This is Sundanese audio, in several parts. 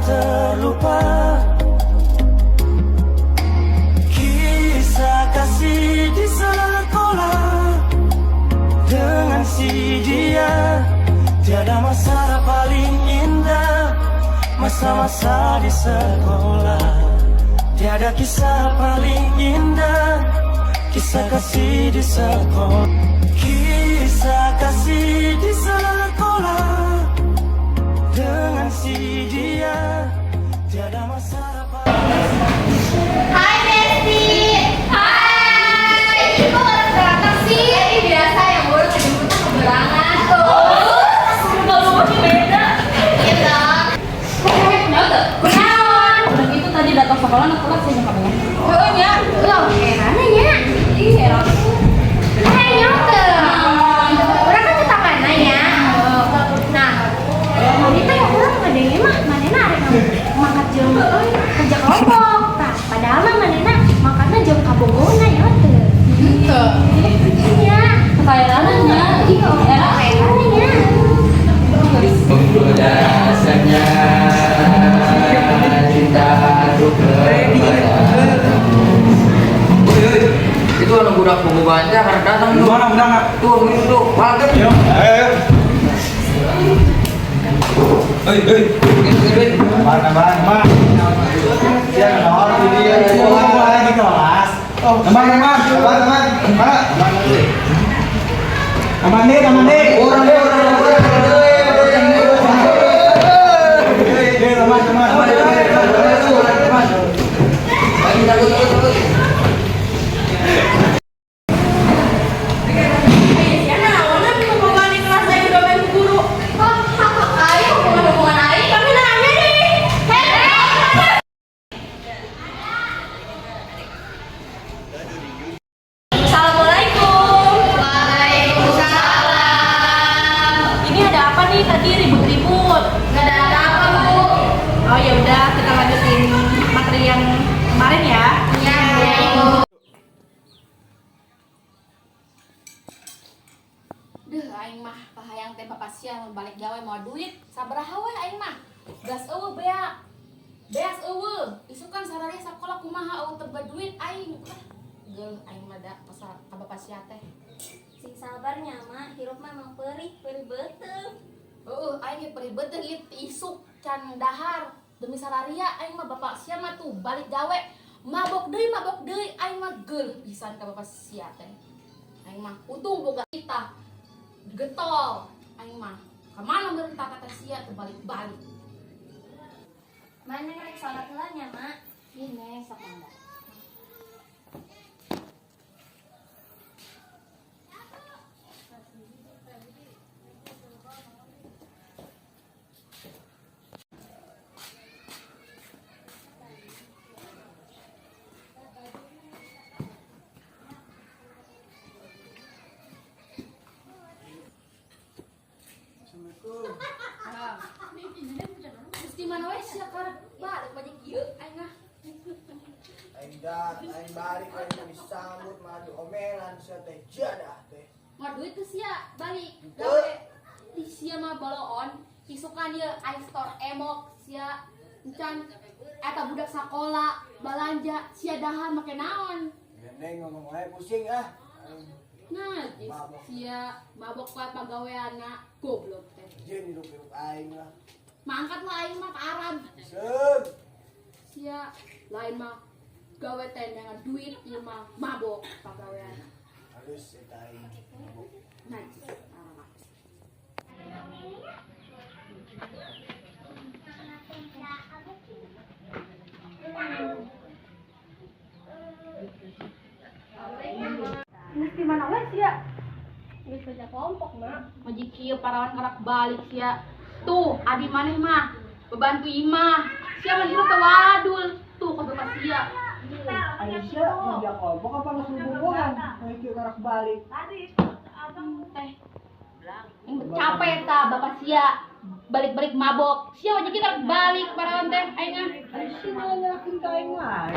terlupa. Kisah kasih di sekolah dengan si dia. Tiada masa paling indah, masa-masa di sekolah. Tiada kisah paling indah, kisah kasih di sekolah. Kisah kasih di sekolah dengan si dia. Tiada masa paling Hai, Besti. Hai. Kok baru datang sih? Ini biasa yang baru kejemput keberangan. Oh, Kalau lu beda. Iya dong. Kenapa? Kunaon? Udah gitu tadi datang sekolah nak telat sih kamu. Heeh nya. Loh, heran nya. Ih, heran. Hai, nyote. Urang kan tetangga nya. Nah, tadi teh urang ngadenge mah manehna arek mangkat jeung kerja kelompok. Tah, padahal mah manehna mangkatna jeung kabogona ya teu. Henteu. Iya. Kekayaannya. Iya, heran nya. Dasarnya cintaku kepadamu. Woi, woi, itu anu budak bobogohan teh karek datang tuh. Mana budak? Tuh, ini tuh, balik. Yo, ayo ayo. Hei, hei. Gitu, gitu. Mana mana mana. Ya, naon di dia lagi kelas. Teman teman, teman teman. Mana? Aman nih, aman nih. Orang deh, orang, orang, orang, Hei, teman teman. Teman. Lagi takut, takut, takut. Ya, naonan bobogohan di kelas saya udah main guru. Oh, aing hubungan-hubungan aing Kami nanya nih. Hei. Assalamualaikum. Waalaikumsalam. Ini ada apa nih tadi ribut-ribut? Gak ada apa-apa, Bu. Oh ya udah, kita lanjutin materi yang kemarin ya. Iya, iya, Ibu. Duh, aing mah kahayang teh bapak sia mun balik gawe mawa duit. Sabaraha we aing mah. Gas euweuh beak. Beas euweuh. Isukan sararea sakola kumaha euweuh teu duit aing. Lah, geuleuh aing mah da pasal ka bapak sia teh. Sing sabar nya, Mak, hirup mah emang perih, perih beuteung. Heueuh, aing ge perih beuteung ieu ti isuk can dahar demi sararia aing mah. Bapak sia mah tuh balik gawe mabok deui, aing mah geuleuh pisan ka bapak sia teh. Aing mah untung boga kita getol aing mah. Kamana meureun tata teh sia teu balik-balik. Mana rek salat heula nya, Mak? Ih, Neng, sok mangga. Assalamualaikum. Terus di mana we sia karek balik banyak ieu aing mah. Aing dat, aing balik aing disambut malah diomelan sia teh, jadah teh. Mau duit tuh sia balik Henteu. gawe. Ih, sia mah baloon isukan ieu aing store emok sia encan eta budak sakola balanja sia dahar make naon? Neng ngomong wae pusing ah. Aing Najis. Mabok. Sia mabok wae pagaweana, goblok teh. Jeung hirup-hirup aing lah. Mangkat lah aing mah ke Arab. Seug. Sia lain mah gawe teh dengan duit, ieu mah mabok pagaweana. Halus eta aing mabok. Najis Arab. Geus di mana we sia? Geus kerja kelompok, Mak. Maji kieu parawan karak balik sia. Tuh, adi maneh mah bebantu imah. Sia mah hirup teh wadul. Tuh kos bapak sia. Aisyah kerja kelompok apa geus hubungan? Kayak kieu karak balik. Teh. Capek ta bapak sia balik-balik mabok. Sia mah jadi karak balik parawan teh aing ah. Aisyah malah nyalakin ka aing wae.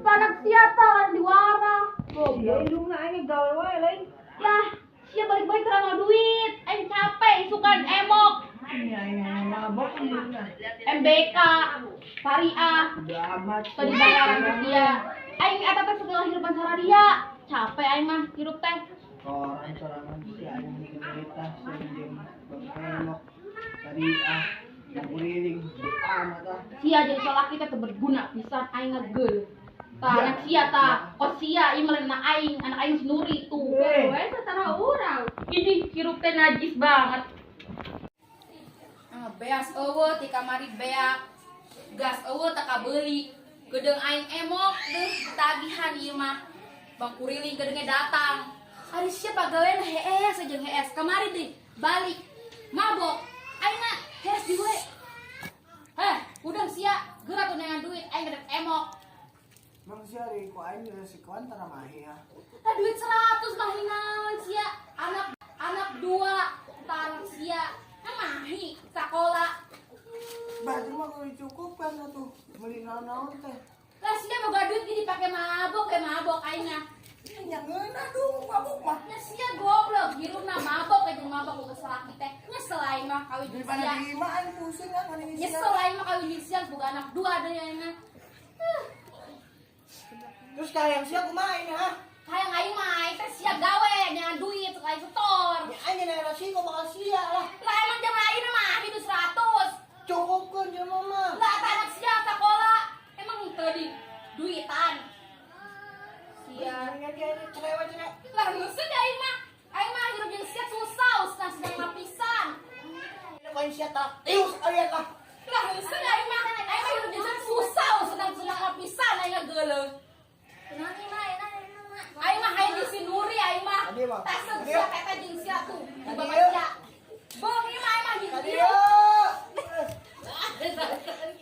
Panak sia ta lain diwara. Sia indungna aing gawe wae lain. Lah, sia balik-balik terang duit. Aing capek isukan emok. Ini aing mah Mabok kan. MBK, syariah. Udah amat. Tadi bayaran ke dia. Aing eta teh segala hirupan sararia. Capek aing mah hirup teh. Orang sorangan si aing cerita si jeung bengkelok syariah yang kuriling amat ah. Sia jadi salaki teh teu berguna pisan aing ngegeul. Tah anak sia tah, kos sia ieu mah anak aing si Nuri tuh. We satara urang. Ini hirup teh najis banget. Ah, beas euweuh ti kamari beak. Gas euweuh tak kabeuli. Gedeung aing emok deuh tagihan ieu mah. Bang Kuriling gedeungnya datang. Ari sia pagawean hees jeung hees. Kamari deui balik mabok. Aing mah hees di we. Heh, udah sia geura tuh neangan duit aing gedek emok. Mang si ari ku aing resikoan tara mahi ya. Ah, duit 100 mah naon sia. Anak anak dua taruh sia. Nah, mahi sekolah. Baju mah kudu dicukupkan atuh. Meuli naon-naon teh. Lah sia boga duit gini dipake mabok ya mabok aing mah. Nya ngeunah dong mabok mah. Nya sia goblok hirupna mabok kayak jeung mabok boga salaki teh. Nyesel aing mah kawin jeung Daripada sia. di imah aing pusing ah ngani sia. Nyesel aing mah kawin jeung sia boga anak dua deui aing mah. Terus kayang sia kumaha ini ha? Hayang aing mah aing teh sia gawe nyangan duit sok aing setor. Ya aing nanya resiko bakal sia lah. Lah emang jam aing mah itu 100. Cukupkeun jelema mah. Lah eta anak sia sekolah. Emang teu di duitan. Sia. Mendingan dia ini cerewet cerewet. Lah geus aing mah. Aing mah hirup jeung sia susah, usah sedang lapisan. Ini koin sia tak tius kalian lah. Lah geus aing mah. Aing mah hirup jeung sia susah, sedang sedang lapisan aing geuleuh. Kunaon nih, Ma? Enak, enak, Ma. Aing mah hayang di sinuri aing mah. Tadi, Bang. Tasem Tadi, sia Bang. eta jeung sia tuh. Di Tadi, bapak ya. sia. Beung ieu mah aing mah jeung Tadi ieu. ya.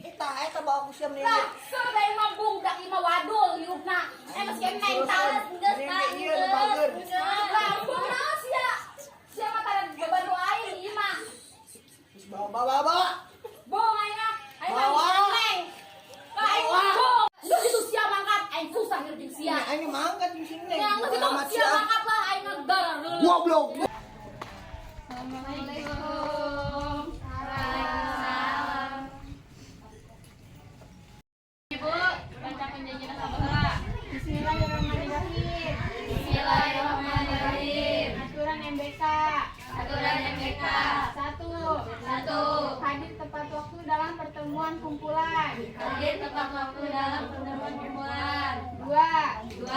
Kita eta bawa ku sia mending. Lah, seut aing mah bungdak ieu mah wadul hirupna. Emang sia mental. Geus, Pak, Mending ieu nu bager. Lah, bung naon sia? Sia mah tara gabaru aing ieu mah. Terus bawa bawa bawa. Bohong aing mah. Aing mah Bawa. neng. Lah aing Bawa. bohong. Lu itu sia mangkat aing susah hirup jeung sia. Ini aing mangkat di sini. Yang geus itu Amat sia mangkat lah aing ngedar dulu. Goblok. Assalamualaikum. Waalaikumsalam. Ibu, bacakan janji nasabah heula. Bismillahirrahmanirrahim. Bismillahirrahmanirrahim. Aturan MBK. Aturan MBK. 1. 1. Hadir tepat waktu dalam pertemuan kumpulan. Hadir tepat waktu dalam pertemuan kumpulan. 2. 2.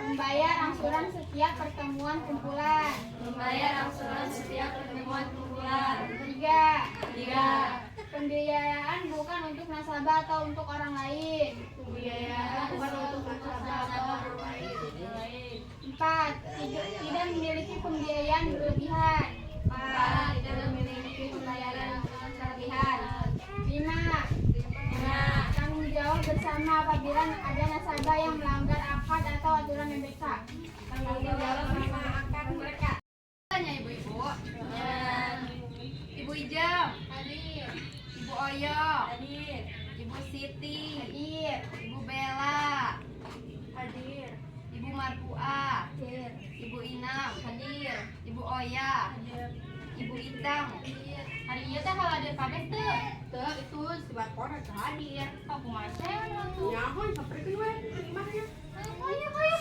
Membayar angsuran setiap pertemuan kumpulan. Membayar angsuran setiap pertemuan kumpulan. 3. 3. Pembiayaan bukan untuk nasabah atau untuk orang lain. Pembiayaan bukan untuk nasabah atau orang lain. 4. Tidak memiliki pembiayaan berlebihan. 4. Tidak memiliki pembayaran berlebihan. 5. 5. Tanggung jawab bersama apabila ada nasabah yang melanggar akad atau aturan MBK. Tanggung jawab bersama akad mereka. Tanya ibu-ibu. Ibu Ijam. Hadir. Ibu Oyo. Hadir. Ibu Siti. Hadir. Ibu Bella. Hadir. Ibu Marpua. Hadir. Ibu Inam. Hadir. Ibu Oya. Ibu Itang. Hari ieu teh hadir kabeh teu? Teu itu si Barkon teu hadir. Aku kumaha tuh. Nyaho samperkeun we imahnya. Ayo, ayo, ayo.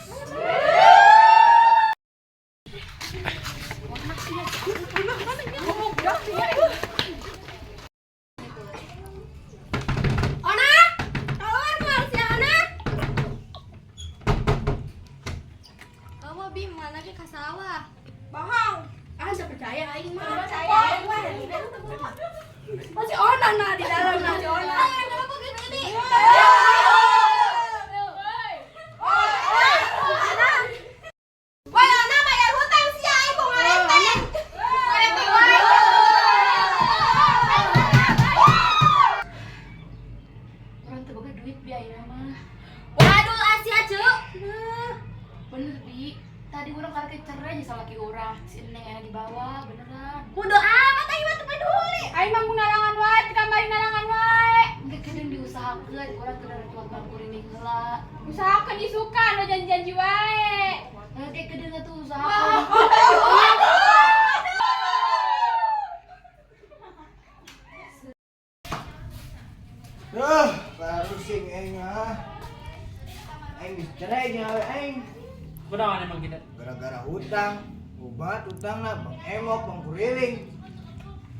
Ona, keluar keluar si Ona. Kamu Bim, mana ke ka sawah? Bohong. Ah, teu percaya aing mah. Percaya aing mah. Masih Ona nah di dalam nah si Ona. Ayo, kenapa gitu ini? Woi Ona bayar hutang sia aing ku ngareteng. Ngareteng wae. Urang teu boga duit bi ayeuna mah. Waduh, Asia, Cuk. Nah, bener bi. Tadi urang karek cerai aja sama laki urang. Si Neng aya di bawah, beneran. Bodo amat aing mah teu peduli. Aing mah mun nalangan wae, ti kamari nalangan wae. Engke kedeung diusahakeun, urang keur rek bang kuriling heula. Usahakeun isukan, lo janji-janji wae. Engke kedeung atuh usahakeun. Kunaon emang kita? Gara-gara hutang, obat hutang lah, bang emok, bang kuriling.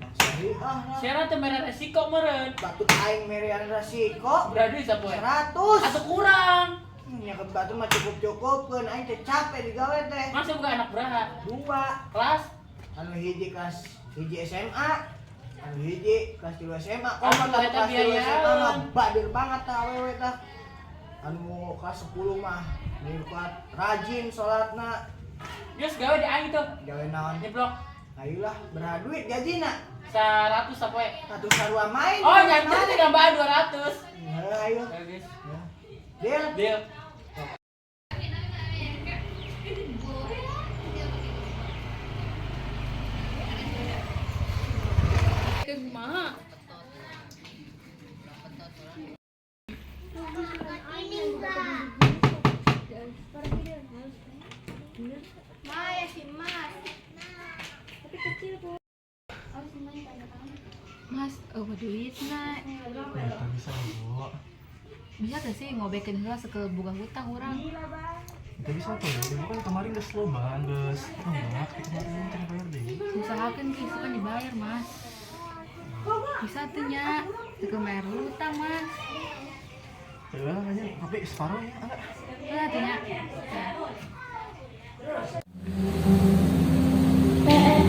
Bang syariah lah. Siapa teh mere resiko meureun? Batut aing merean resiko. Berapa duit sapoe? 100. Atau kurang. Nyakep batu mah cukup-cukupkeun, aing teh capek digawe teh. Masa bukan anak beraha? 2. Kelas? Anu hiji kelas hiji SMA, anu hiji kelas 3 SMA. Oh, Anu mah eta kelas 3 SMA mah biayaan. badir banget tah awewe tah. Anu kelas 10 mah nirkuat rajin salatna. Geus gawe di aing tuh. Gawe naon? Nyeblok. Ayolah, berapa duit gajina? 100 sapoe. 100 sarua main. Oh, nyantai tambahan 200. Heuh, ayo. Ayo, guys. Deal. Deal. Kumaha? Ma ya si Mas. Tapi kecil bu. Oh si Mas tanda tangan. Mas, eueuh duitna. Ya, tak bisa, Bu. Bisa teh sih ngobekeun heula sekel boga hutang urang. Kita bisa tuh, ibu kan kemarin geus loba, geus nolak, kemarin can bayar deui. Usahakeun ki suka dibayar, Mas. Bisa tuh nya, teu bayar hutang, Mas. Ya udah lah, aja, tapi separuh ya, enggak? Heeh, tuh nya.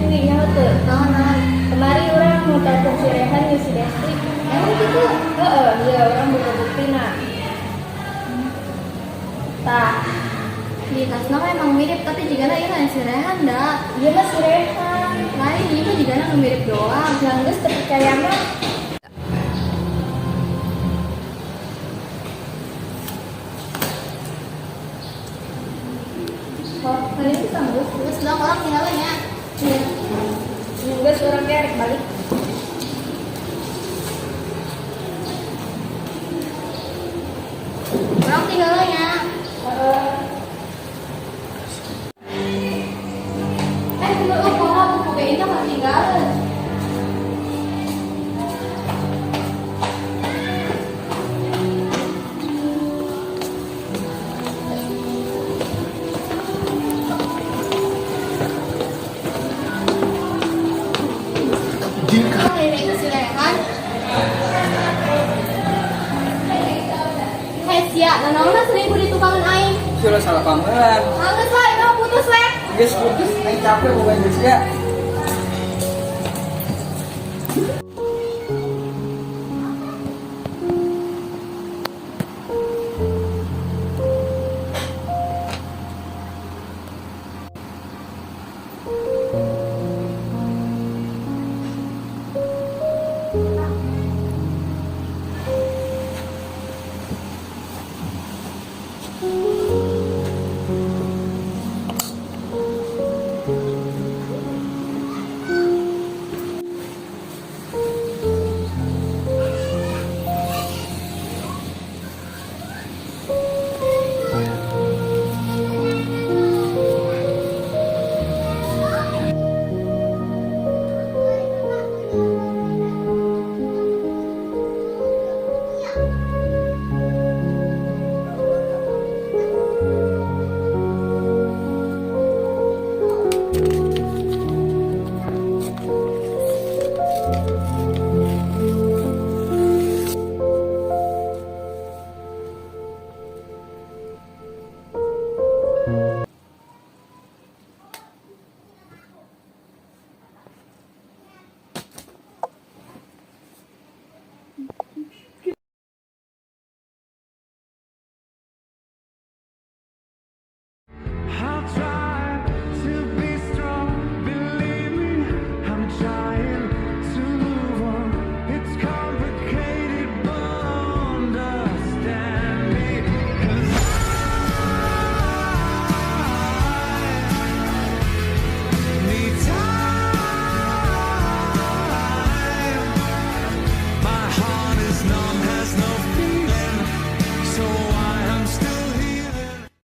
Ini nyaho teu? Naon-naon. Kemari urang mau telepon si Rehan jeung si Desti. Emang gitu? Heeh, iya urang buka buktina. Tah, Di tasna mah emang mirip tapi jigana ieu lain si Rehan da. ieu mah si Rehan. Lain ieu mah jigana nu mirip doang. Nah, geus teu percaya mah. Oh, hari ini sanggup. Terus dong orang tinggalin ya. Iya. Geus urang ge rek balik. Orang tinggalin ya. Heeh. Eh, tunggu oh, pola buku BI nya ketinggalan. Oh, ini itu si Rehan. Hei, sia, nanaonna 1000 di tukangan aing. Sudah salah pameran. Geus lah, ini mah putus weh. Geus putus, aing capek boga geus ya.